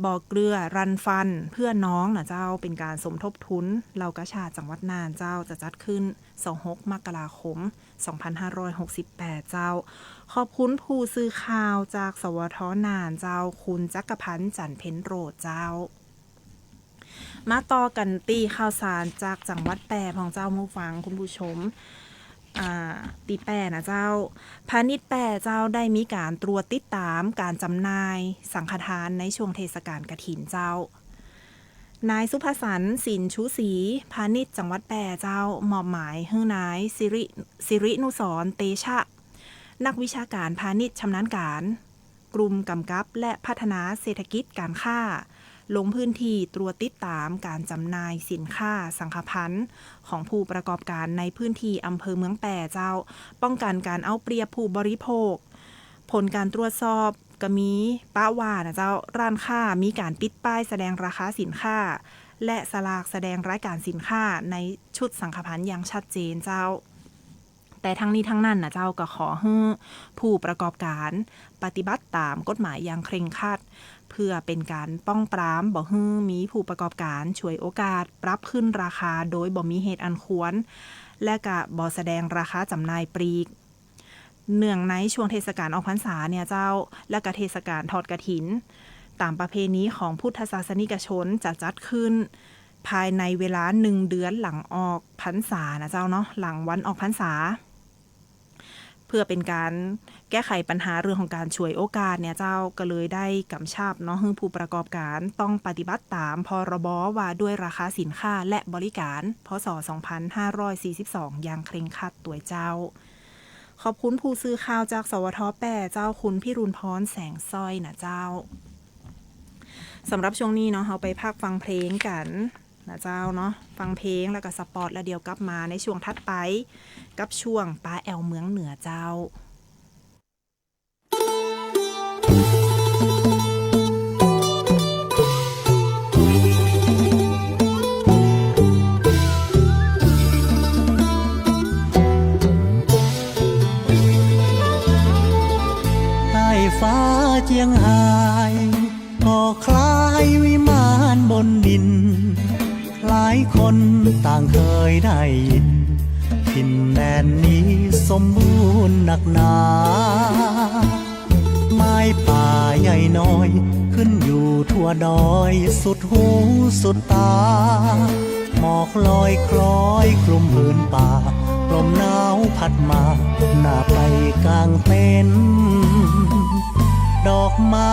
บ่อเกลือ Run Fun เพื่อน้องนะเจ้า เป๋นก๋านสมทบทุนเหล่ากาชาดจังหวัดน่านเจ้า จะจัดขึ้น ซาวหก มกราคม สองพันห้าร้อยหกสิบแปด เจ้า ขอบคุณผู้สื่อข่าวจาก สวท น่านเจ้า คุณจักรพันธ์ จันทร์เพ็ญโรจน์เจ้า มาต่อกั๋นตี้ข่าวสารจากจังหวัดแป้พ่องเจ้า หมู่ฟังคุณผู้ชม อ่า ตี้แป้นะเจ้า พาณิชย์แป้เจ้าได้มีก๋านตรวจติดต๋ามก๋านจ๋ำหน่ายสังฆทานในช่วงเทศกาลกฐินเจ้า นายสุภสรรค์ สินชูศรี พาณิชย์จังหวัดแป้เจ้า มอบหมายหื้อนายสิริ สิรินุสรณ์ เตชะ นักวิชาก๋านพาณิชย์ชำนาญก๋าน กลุ่มก๋ำกับและพัฒนาเศรษฐกิจก๋านค้า ลงพื้นตี้ตรวจติดต๋ามก๋านจ๋ำหน่ายสินค้าสังฆภัณฑ์ของผู้ประกอบก๋านในพื้นตี้อำเภอเมืองแป้เจ้า ป้องกั๋นก๋านเอาเปรียบผู้บริโภค ผลก๋านตรวจสอบก็มีปะว่านะเจ้า ร้านค้ามีก๋านปิดป้ายแสดงราคาสินค้า และสลากแสดงรายก๋านสินค้าในชุดสังฆภัณฑ์อย่างชัดเจนเจ้า แต่ทั้งนี้ทั้งนั้นนะเจ้า ก็ขอหื้อผู้ประกอบก๋านปฏิบัติต๋ามกฎหมายอย่างเคร่งครัด เพื่อเป๋นก๋านป้องปรามบ่หื้อมีผู้ประกอบก๋านฉวยโอกาสปรับขึ้นราคาโดยบ่มีเหตุอันควร และก็บ่แสดงราคาจ๋ำหน่ายปลีก เนื่องในช่วงเทศกาลออกพรรษาเนี่ยเจ้า และก็เทศกาลทอดกฐิน ต๋ามประเพณีของพุทธศาสนิกชนจะจัดขึ้นภายในเวลาหนึ่งเดือนหลังออกพรรษานะเจ้าเนาะ หลังวันออกพรรษา เพื่อเป๋นก๋านแก้ไขปัญหาเรื่องของก๋านฉวยโอกาสเนี่ยเจ้า ก็เลยได้กำชับเนาะ หื้อผู้ประกอบก๋านต้องปฏิบัติต๋าม พ.ร.บ. ว่าด้วยราคาสินค้าและบริการ พ.ศ. สองพันห้าร้อยสี่สิบสอง อย่างเคร่งครัดตวยเจ้า ขอบคุณผู้สื่อข่าวจาก สวท แป้เจ้า คุณพิรุณพร แสงสร้อยนะเจ้า สำหรับช่วงนี้เนาะ เฮาไปพักฟังเพลงกั๋นนะเจ้าเนาะ ฟังเพลงแล้วก็สปอต แล้วเดี๋ยวกลับมาในช่วงถัดไป กับช่วงป้าแอ๋วเมืองเหนือเจ้า เจียงฮายก็คล้ายวิมานบนดิน หลายคนต่างเคยได้ยิน ถิ่นแดนนี้สมบูรณ์นักหนา ไม้ป่าใหญ่น้อยขึ้นอยู่ทั่วดอย สุดหูสุดตา หมอกลอยคล้อยคลุมผืนป่า ลมหนาวพัดมา น่าไปกางเต็นท์ ดอกไม้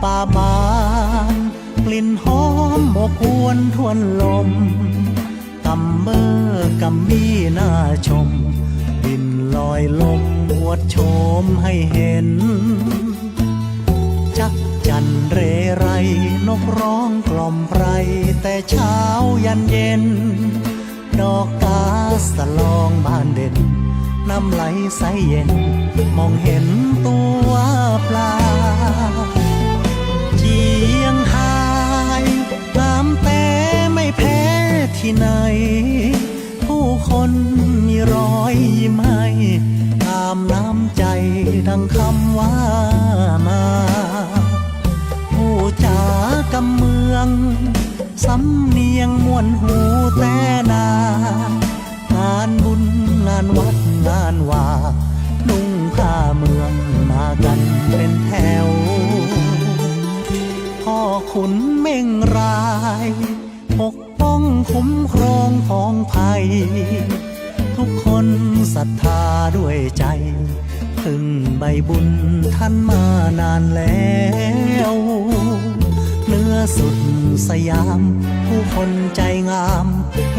ป่าบาน กลิ่นหอมอบอวลทวนลม กำเบ้อกำบี้น่าชม บินลอยลมอวดโฉมให้เห็น จั๊กจั่นเรไร นกร้องกล่อมไพร แต่เช้ายันเย็น ดอกกาสะลองบานเด่น น้ำไหลใสเย็น มองเห็นตัวปลา เจียงฮาย งามแต่ไม่แพ้ที่ไหน ผู้คนมีรอยยิ้มให้ ตามน้ำใจดังคำว่ามา ผู้จ๋ากำเมือง สำเนียงม่วนหูแต๊นา งานบุญงานวัดงานวา นุ่งผ้าเมืองมากันเป็นแถว พ่อขุนเม่งราย ปกป้องคุ้มครองผองไพร ทุกคนศรัทธาด้วยใจ พึ่งใบบุญท่านมานานแล้ว เหนือสุดสยาม ผู้คนใจงาม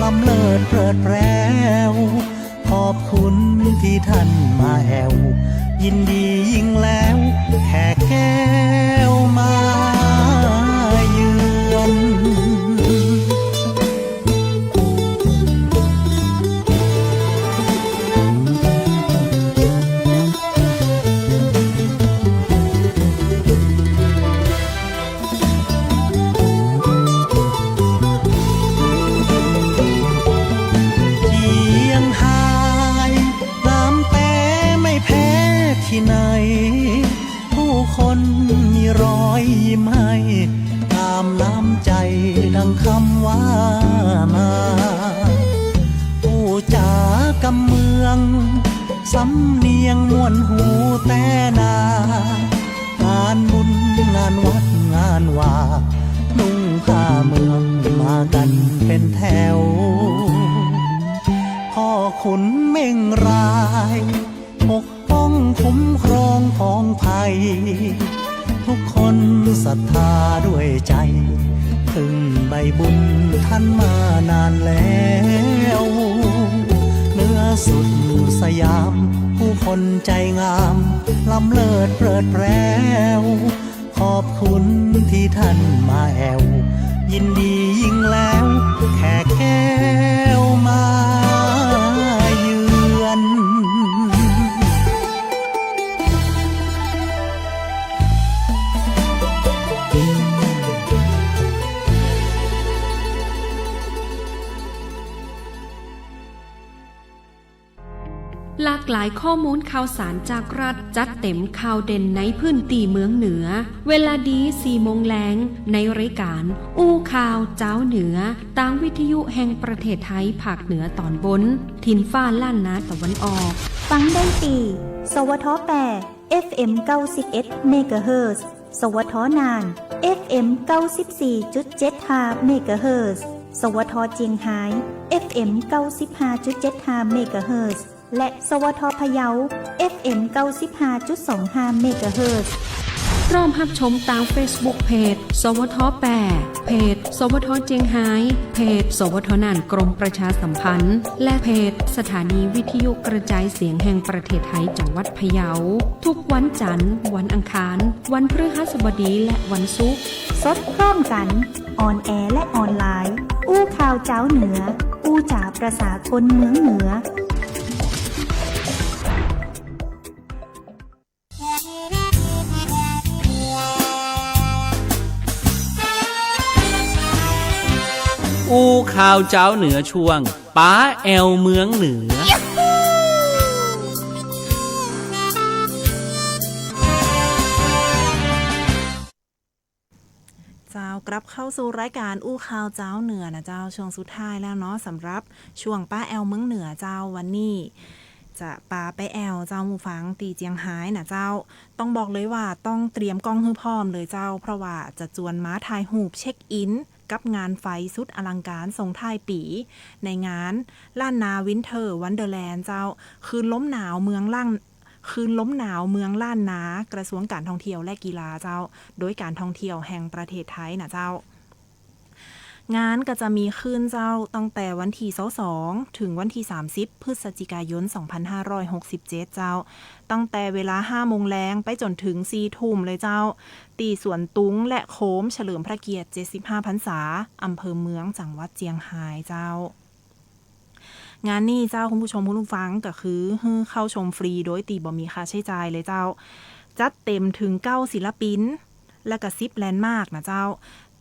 ล้ำเลิศเพลิดแพรว ขอบคุณที่ท่านมาแอว ยินดียิ่งแล้ว แขกแก้วมาเยือน เจียงฮาย งามแต่ไม่แพ้ที่ไหน ผู้คนมีรอยยิ้มให้ ตามน้ำใจดังคำว่ามา ผู้จ๋ากำเมือง สำเนียงม่วนหูแต๊นา งานบุญงานวัดงานวา นุ่งผ้าเมืองมากันเป็นแถว พ่อขุนเม่งราย ปกป้องคุ้มครองผองไพร ทุกคนศรัทธาด้วยใจ พึ่งใบบุญท่านมานานแล้ว เหนือสุดสยาม ผู้คนใจงาม ล้ำเลิศเพลิดแพรว ขอบคุณที่ท่านมาแอว ยินดียิ่งแล้ว แขกแก้วมาเยือน หลากหลายข้อมูลข่าวสารจากรัฐ จัดเต็มข่าวเด่นในพื้นตี้เมืองเหนือ เวลาดีสี่โมงแลง ในรายการอู้ข่าวเจ้าเหนือ ตางวิทยุแห่งประเทศไทยภาคเหนือตอนบน ถิ่นฟ้าล้านนาตะวันออก ฟังได้ตี้ สวทแปด เอฟเอ็มเก้าสิบเอ็ดเมกะเฮิรตซ์ สวทน่าน เอฟเอ็มเก้าสิบสี่จุดเจ็ดห้าเมกะเฮิรตซ์ สวทเจียงฮาย เอฟเอ็มเก้าสิบห้าจุดเจ็ดห้าเมกะเฮิรตซ์ และ สวทพะเยา เอฟเอ็มเก้าสิบห้าจุดสองห้าเมกะเฮิรตซ์ พร้อมฮับชมตางเฟซบุ๊กเพจ สวทแปด เพจ สวทเจียงฮาย เพจ สวทน่านกรมประชาสัมพันธ์ และเพจสถานีวิทยุกระจายเสียงแห่งประเทศไทยจังหวัดพะเยา ทุกวันจันทร์ วันอังคาร วันพฤหัสบดี และวันศุกร์ สดพร้อมกั๋น ออนแอร์และออนไลน์ อู้ข่าวเจ้าเหนือ อู้จ๋าประสาคนเมืองเหนือ อู้ข่าวเจ้าเหนือช่วง ป๊าแอวเมืองเหนือ เ เอากลับเข้าสู่รายก๋านอู้ข่าวจาวเหนือนะเจ้า ช่วงสุดท้ายแล้วเนาะ สำหรับช่วงปาแอ่วเมืองเหนือเจ้า วันนี้จะปาไปแอ่วเจ้า หมู่ฟัง ตี้เจียงฮายนะเจ้า ต้องบอกเลยว่าต้องเตรียมกล้องหื้อพร้อมเลยเจ้า เพราะว่าจะจวนมาถ่ายฮูปเช็คอินกับงานไฟสุดอลังก๋านส่งท้ายปี๋ ในงานล้านนาวินเทอร์วันเดอร์แลนด์เจ้า คืนลมหนาวเมืองล้าน คืนลมหนาวเมืองล้านนา กระทรวงก๋านท่องเที่ยวและกีฬาเจ้า โดยก๋านท่องเที่ยวแห่งประเทศไทยนะเจ้า งานก็จะมีขึ้นเจ้า ตั้งแต่วันตี้ซาวสอง เถิงวันตี้สามสิบ พฤศจิกายน สองพันห้าร้อยหกสิบเจ็ดเจ้า ตั้งแต่เวลาห้าโมงแลงไปจ๋นเถิงสี่ทุ่มเลยเจ้า ตี้สวนตุงและโคมเฉลิมพระเกียรติเจ็ดสิบห้าพรรษา อำเภอเมือง จังหวัดเจียงฮายเจ้า งานนี้เจ้า คุณผู้ชมคุณผู้ฟัง ก็คือหื้อเข้าชมฟรีโดยตี้บ่มีค่าใจ๊จ่ายเลยเจ้า จัดเต๋มเถิงเก้าศิลปิน และก็สิบแลนด์มาร์คนะเจ้า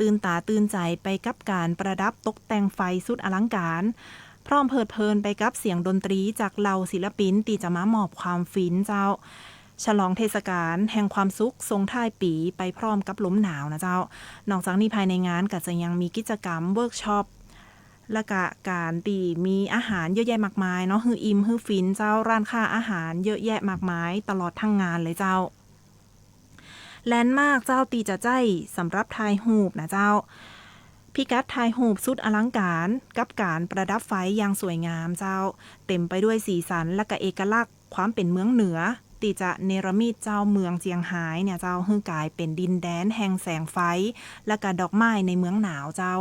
ตื่นต๋าตื่นใจ๋ไปกับก๋านประดับตกแต่งไฟสุดอลังก๋าน พร้อมเพลิดเพลินไปกับเสียงดนตรีจากเหล่าศิลปินตี้จะมามอบความฟินเจ้า ฉลองเทศกาลแห่งความสุขส่งท้ายปี๋ไปพร้อมกับลมหนาวนะเจ้า นอกจากนี้ภายในงานก็จะยังมีกิจกรรมเวิร์กช็อป และก็ก๋านตี้มีอาหารเยอะแยะมากมายเนาะ หื้ออิ่มหื้อฟินเจ้า ร้านค้าอาหารเยอะแยะมากมายตลอดทั้งงานเลยเจ้า แลนด์มาร์คเจ้าตี้จะใจ๊สำหรับถ่ายฮูปนะเจ้า พิกัดถ่ายฮูปสุดอลังก๋านกับก๋านประดับไฟอย่างสวยงามเจ้า เต๋มไปด้วยสีสันและก็เอกลักษณ์ความเป๋นเมืองเหนือ ตี้จะเนรมิตเจ้าเมืองเจียงฮายเนี่ยเจ้า หื้อกลายเป๋นดินแดนแห่งแสงไฟ และก็ดอกไม้ในเมืองหนาวเจ้า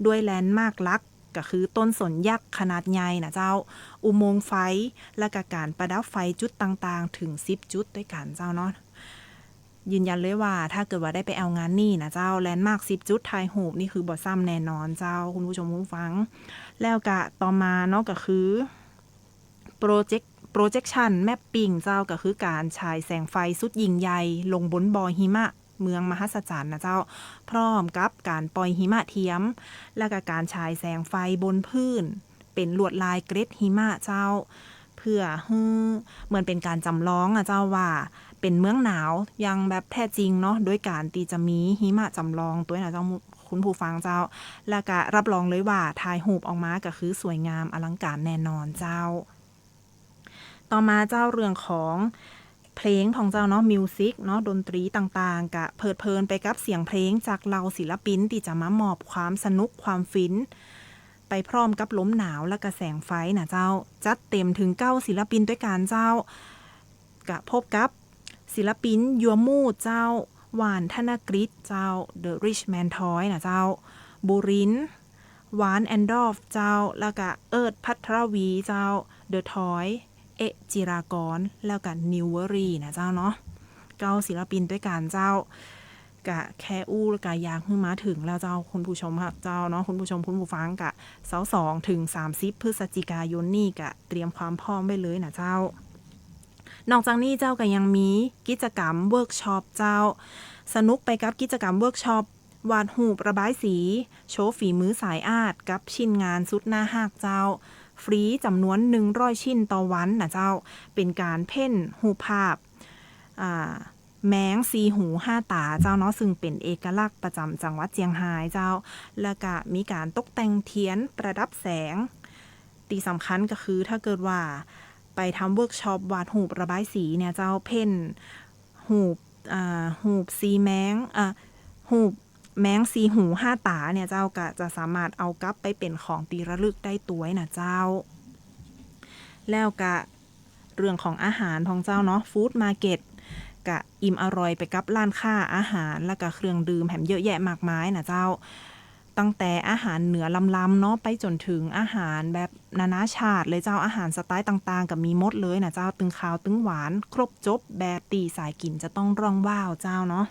ด้วยแลนด์มาร์คหลักก็คือต้นสนยักษ์ขนาดใหญ่นะเจ้า อุโมงค์ไฟ และก็ก๋านประดับไฟจุดต่างๆ เถิงสิบจุดตวยกั๋นเจ้าเนาะ ยืนยันเลยว่าถ้าเกิดว่าได้ไปแอ่วงานนี้นะเจ้า แลนด์มาร์คสิบจุดถ่ายฮูปนี่คือบ่ซ้ำแน่นอนเจ้า คุณผู้ชมคุณผู้ฟัง แล้วก็ต่อมาเนาะก็คือ โปรเจค โปรเจคชันแมปปิ้งเจ้า ก็คือก๋านฉายแสงไฟสุดยิ่งใหญ่ลงบนบ่อหิมะเมืองมหัศจรรย์นะเจ้า พร้อมกับก๋านปล่อยหิมะเทียม และก็ก๋านฉายแสงไฟบนพื้นเป๋นลวดลายเกล็ดหิมะเจ้า เพื่อหื้อเหมือนเป๋นก๋านจ๋ำลองอะเจ้า ว่าเป๋นเมืองหนาวอย่างแบบแท้จริงเนาะ โดยก๋านตี้จะมีหิมะจ๋ำลองตวยนะเจ้า คุณผู้ฟังเจ้า และก็รับรองเลยว่าถ่ายฮูปออกมาก็คือสวยงามอลังก๋านแน่นอนเจ้า ต่อมาเจ้า เรื่องของเพลงของเจ้าเนาะ มิวสิกเนาะ ดนตรีต่างๆ ก็เพลิดเพลินไปกับเสียงเพลงจากเหล่าศิลปินตี้จะมามอบความสนุกความฟินไปพร้อมกับลมหนาวและก็แสงไฟนะเจ้า จัดเต๋มเถิงเก้าศิลปินตวยกั๋นเจ้า ก็พบกับศิลปินยัวมูดเจ้า หวานธนกฤษเจ้า The Rich Man Toy นะเจ้า บุรินทร์ หวานแอนดอร์ฟเจ้า แล้วก็เอิร์ธพัทรวีเจ้า The Toy เอ๊ะ จิรากร แล้วก็นิวเวอรีนะเจ้าเนาะ เก้าศิลปินตวยกั๋นเจ้า ก็แค่อู้ก็อยากหื้อมาเถิงแล้วเจ้า คุณผู้ชมครับเจ้าเนาะ คุณผู้ชมคุณผู้ฟัง ก็ซาวสองเถิงสามสิบพฤศจิกายนนี่ก็เตรียมความพร้อมไว้เลยนะเจ้า นอกจากนี้เจ้าก็ยังมีกิจกรรมเวิร์กช็อปเจ้า สนุกไปกับกิจกรรมเวิร์กช็อป วาดฮูประบายสี โชว์ฝีมือสายอาร์ตกับชิ้นงานสุดน่าฮักเจ้า ฟรีจ๋ำนวนหนึ่งร้อยชิ้นต่อวันนะเจ้า เป๋นก๋านเพ้นรูปภาพ อ่า แมงสี่หูห้าต๋าเจ้าเนาะ ซึ่งเป๋นเอกลักษณ์ประจ๋ำจังหวัดเจียงฮายเจ้า แล้วก็มีก๋านตกแต่งเทียนประดับแสง ตี้สำคัญก็คือถ้าเกิดว่าไปทำเวิร์กช็อปวาดรูประบายสีเนี่ยเจ้า เพ้นรูป อ่า รูปสี่แมง อ่า รูปแมงสี่หูห้าต๋าเนี่ยเจ้า ก็จะสามารถเอากลับไปเป๋นของตี้ระลึกได้ตวยนะเจ้า แล้วก็เรื่องของอาหารของเจ้าเนาะ ฟู้ดมาร์เก็ต ก็อิ่มอร่อยไปกับร้านค้าอาหาร แล้วก็เครื่องดื่มแหมเยอะแยะมากมายนะเจ้า ตั้งแต่อาหารเหนือลำๆ เนาะ ไปจ๋นเถิงอาหารแบบนานาชาติเลยเจ้า อาหารสไตล์ต่างๆ ก็มีหมดเลยนะเจ้า ตึงคาวตึงหวาน ครบจบแบบตี้สายกิ๋นจะต้องร้องว้าวเจ้าเนาะ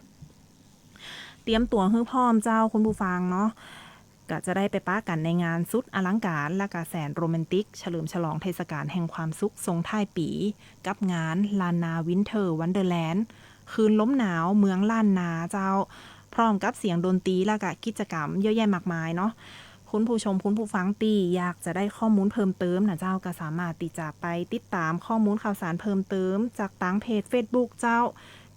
เตรียมตั๋วหื้อพร้อมเจ้า คุณผู้ฟังเนาะ ก็จะได้ไปปะกั๋นในงานสุดอลังก๋าน และก็แสนโรแมนติก เฉลิมฉลองเทศกาลแห่งความสุขส่งท้ายปี๋ กับงานล้านนาวินเทอร์วันเดอร์แลนด์ คืนลมหนาวเมืองล้านนาเจ้า พร้อมกับเสียงดนตรีและก็กิจกรรมเยอะแยะมากมายเนาะ คุณผู้ชมคุณผู้ฟังตี้อยากจะได้ข้อมูลเพิ่มเติมนะเจ้า ก็สามารถตี้จะไปติดตามข้อมูลข่าวสารเพิ่มเติมจากตางเพจเฟซบุ๊กเจ้า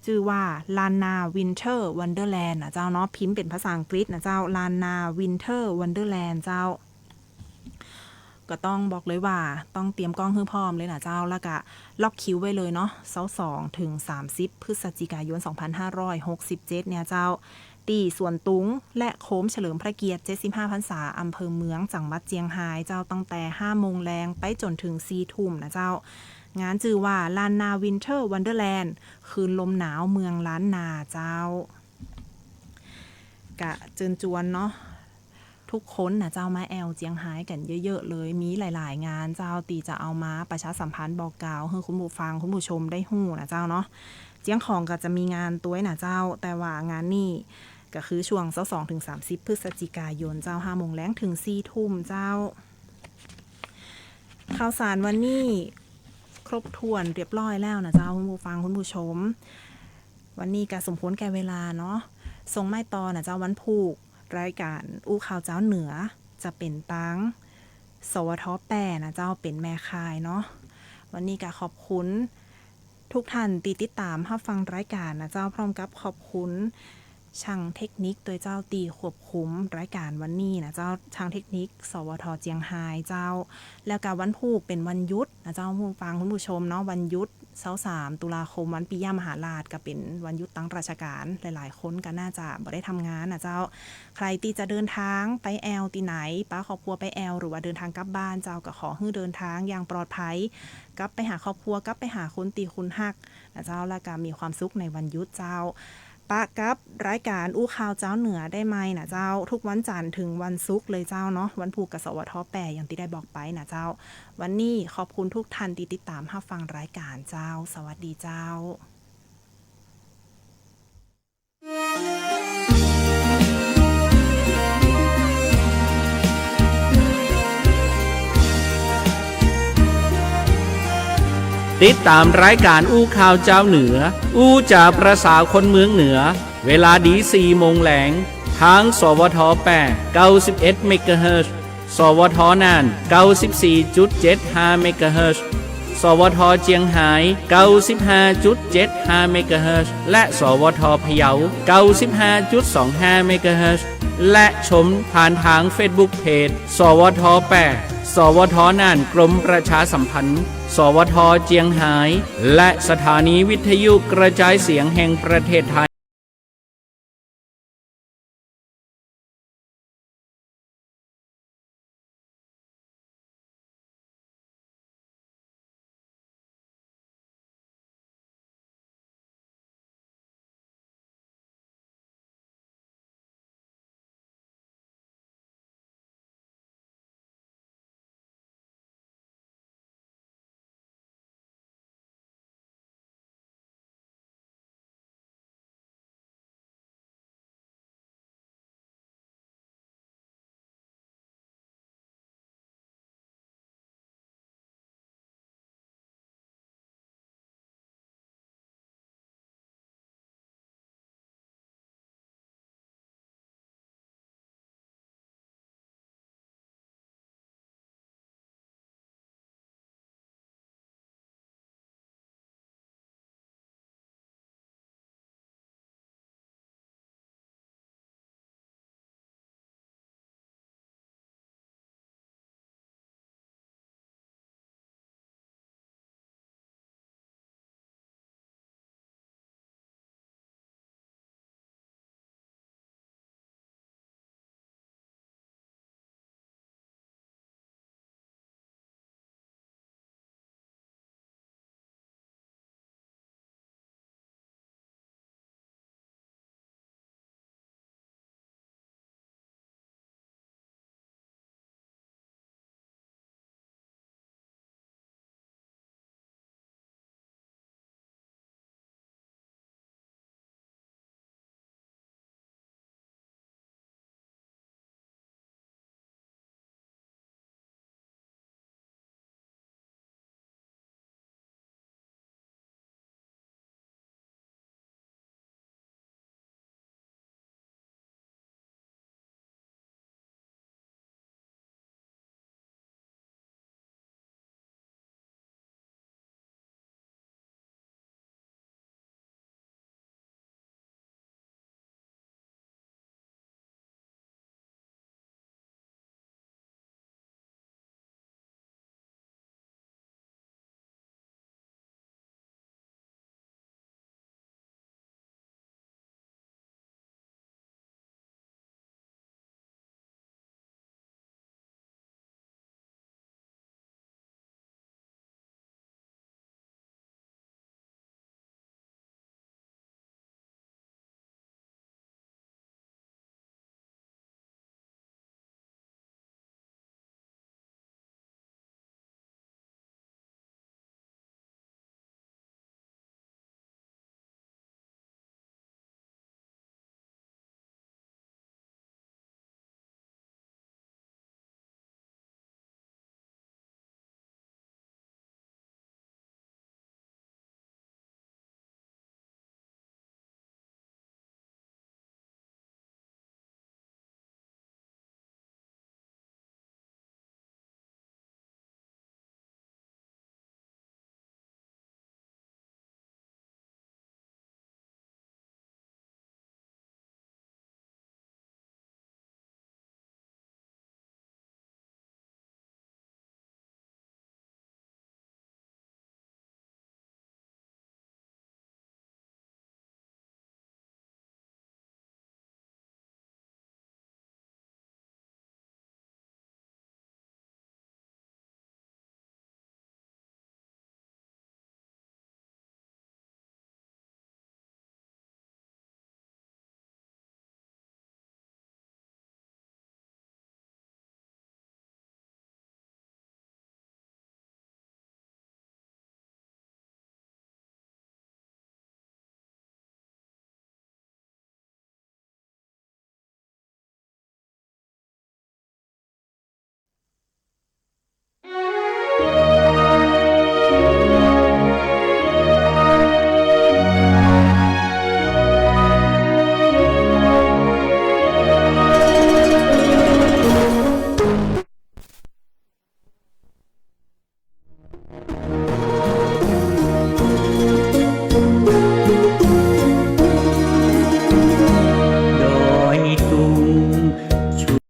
จื้อว่าล้านนา Winter Wonderland นะเจ้าเนาะ พิมพ์เป๋นภาษาอังกฤษนะเจ้า ล้านนา Winter Wonderland เจ้า ก็ต้องบอกเลยว่าต้องเตรียมกล้องหื้อพร้อมเลยนะเจ้า แล้วก็ล็อกคิวไว้เลยเนาะ ซาวสองถึงสามสิบ พฤศจิกายน สองพันห้าร้อยหกสิบเจ็ด เนี่ยเจ้า ตี้สวนตุงและโคมเฉลิมพระเกียรติ เจ็ดสิบห้า พรรษา อำเภอเมือง จังหวัดเจียงฮายเจ้า ตั้งแต่ ห้าโมงแลงไปจ๋นถึง สี่ทุ่มนะเจ้า งานจื้อว่าล้านนา Winter Wonderland คลื่นลมหนาวเมืองล้านนาเจ้า กะเจิญจวนเนาะ ทุกคนนะเจ้า มาแอ่วเจียงฮายกั๋นเยอะๆ เลย มีหลายๆ งานเจ้า ตี้จะเอามาประชาสัมพันธ์บอกกล่าวหื้อคุณผู้ฟังคุณผู้ชมได้ฮู้นะเจ้าเนาะ เจียงของก็จะมีงานตวยนะเจ้า แต่ว่างานนี้ก็คือช่วงซาวสองถึงสามสิบ พฤศจิกายนเจ้า ห้าโมงแลงถึง สี่ทุ่มเจ้า ข่าวสารวันนี้ครบถ้วนเรียบร้อยแล้วนะเจ้า คุณผู้ฟังคุณผู้ชม วันนี้ก็สมควรแก่เวลาเนาะ ส่งไม้ต่อนะเจ้า วันพูก รายก๋านอู้ข่าวจาวเหนือ จะเป๋นตาง สวท แปด นะเจ้า เป๋นแม่ข่ายเนาะ วันนี้ก็ขอบคุณทุกท่านตี้ติดต๋ามฮับฟังรายก๋านนะเจ้า พร้อมกับขอบคุณช่างเทคนิคตวยเจ้าตี้ควบคุมรายก๋านวันนี้นะเจ้า ช่างเทคนิค สวท เจียงฮายเจ้า แล้วก็วันพูกเป๋นวันหยุดนะเจ้า คุณผู้ฟังคุณผู้ชมเนาะ วันหยุด ซาวสาม ตุลาคม วันปิยมหาราช ก็เป๋นวันหยุดตังราชก๋าน หลายๆ คนก็น่าจะบ่ได้ทำงานนะเจ้า ใผตี้จะเดินทางไปแอ่วตี้ไหน ปาครอบครัวไปแอ่ว หรือว่าเดินทางกลับบ้านเจ้า ก็ขอหื้อเดินทางอย่างปลอดภัย กลับไปหาครอบครัว กลับไปหาคนตี้คุณฮักนะเจ้า แล้วก็มีความสุขในวันหยุดเจ้า ปะกับรายก๋านอู้ข่าวจาวเหนือได้ใหม่นะเจ้า ทุกวันจันทร์ถึงวันศุกร์เลยเจ้าเนาะ วันพูกก็ สวท แปด อย่างตี้ได้บอกไปนะเจ้า วันนี้ขอบคุณทุกท่านตี้ติดต๋ามฮับฟังรายก๋านเจ้า สวัสดีเจ้า ติดต๋ามรายก๋านอู้ข่าวจาวเหนือ อู้จ๋าประสาคนเมืองเหนือ เวลาดี สี่โมงแลง ทาง สวท แปด เก้าสิบเอ็ด เมกะเฮิรตซ์ สวท น่าน เก้าสิบสี่จุดเจ็ดห้า เมกะเฮิรตซ์ สวท เจียงฮาย เก้าสิบห้าจุดเจ็ดห้า เมกะเฮิรตซ์ และ สวท พะเยา เก้าสิบห้าจุดสองห้า เมกะเฮิรตซ์ และชมผ่านทางเฟซบุ๊กเพจ สวท แปด สวท น่าน กรมประชาสัมพันธ์ สวท เจียงฮาย และสถานีวิทยุกระจายเสียงแห่งประเทศไทย